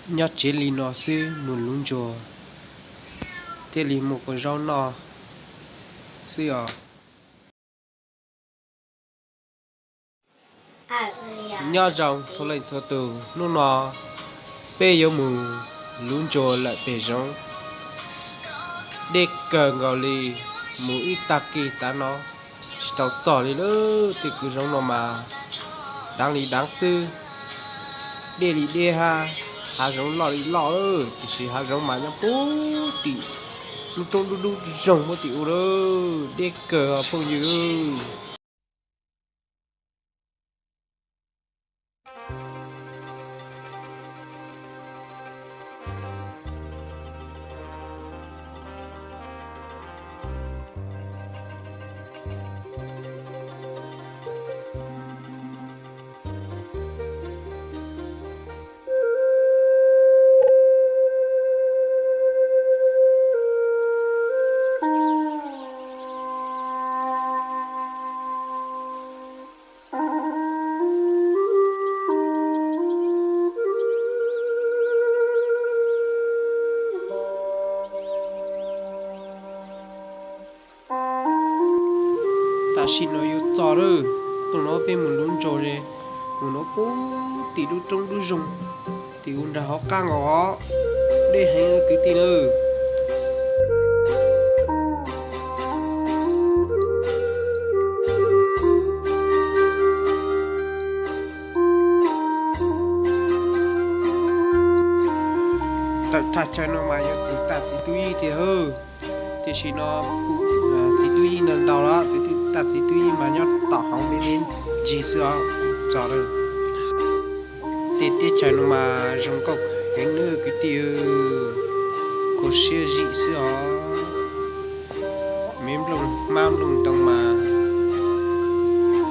Nyob tsev li no xwb mus luv ntsuag thiaj li muaj kua zaub noj xwb os. Nyob zoo txhua leej txhua tus, hnub no peb yuav mus luv ntsuag lawm pem zoov. Dej kawg nkaus li, mus ib tag kis tav no tsis tau txog li lawm. Tej kwv zoov no mas daav li daav xwb, dej li dej hab, hav zoov loj li loj, tiam sis hav zoov mas nyob puag tim lub roob dub dub zoog puag tim ub lawm. Dej kawg os phooj ywg. Tam sim no yuav txog lawm, tus no peb mus luv ntsuag ze, mus no puag tim lub roob dub zoog, tim ub nrag hauv qab os. Dej heev kwv tij nawb. Tawm thaj chaw no mas yuav txog taj txiv tub yib tiag. Tiam sis no txiv tub yib ntau ntau los, taj txiv tub yib mas nyob tom hauv me me ntsis xwb os, txog lawm. Tej teb chaws no mas zoo nkauj heev nawb kwv tij, kho siab zim xwb os. Me nplooj hmab nplooj ntoo mas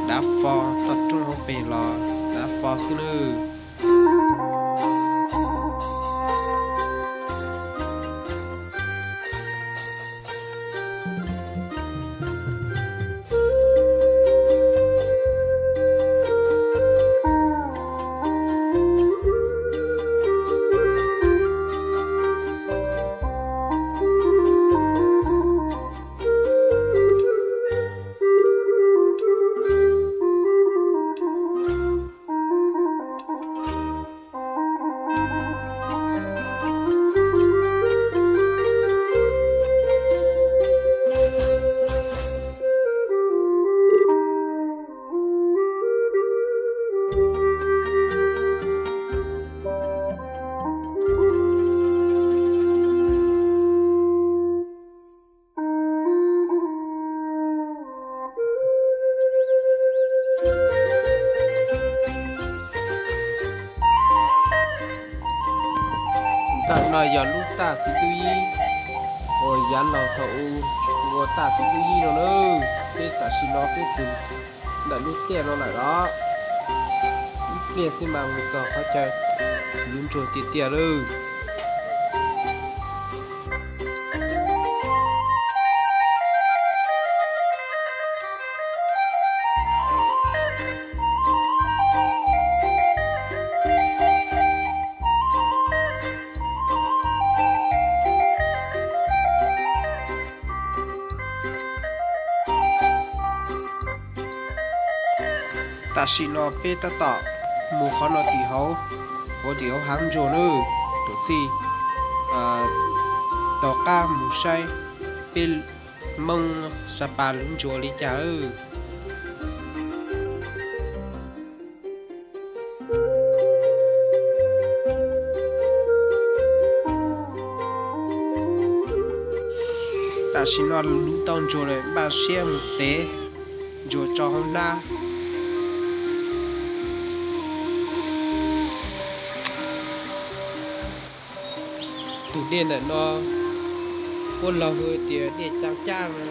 dav fo, toj roob hauv pes los dav fo xwb nawb. Ntawm no yog lub taj txiv tub yib uas yav laug thaum ub ua taj txiv tub yib no nawb. Peb tam sim no peb txog ntawm lub tiaj no lawm los, ib pliag xwb mas mus txog qhov chaw luv ntsuag tiag tiag lawm. Tam sim no peb tab tom mus qhov no tim hauv, puag tim hauv hav ntsuag nawb. Tus txij, tom qab mus saib peb Hmoob Sapa luv ntsuag li cas lawm. Tam sim no luv tau ntsuag lawm, npaj siab mus tev ntsuag tso hauv hnab. Tus dej ntawm no puab laug hu tias dej Cab Cab no.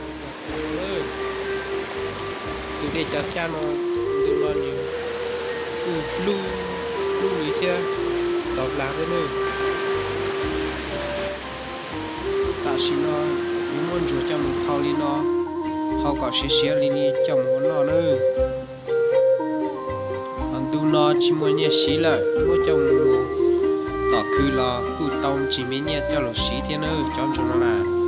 Tus dej Cab Cab no, ntu no nws kuj hlub, hlub li thiab, txaus hlab thiab nawb. Tam sim no yuav muab ntsuag coj mus hau li no, hau kom siav siav li ni coj mus ua noj nawb. Ntu no tsis muaj nyiaj siv lawm, muab coj mus tom khw los kuj tau tsis me nyiaj coj los siv thiab na cov ntsuag no na.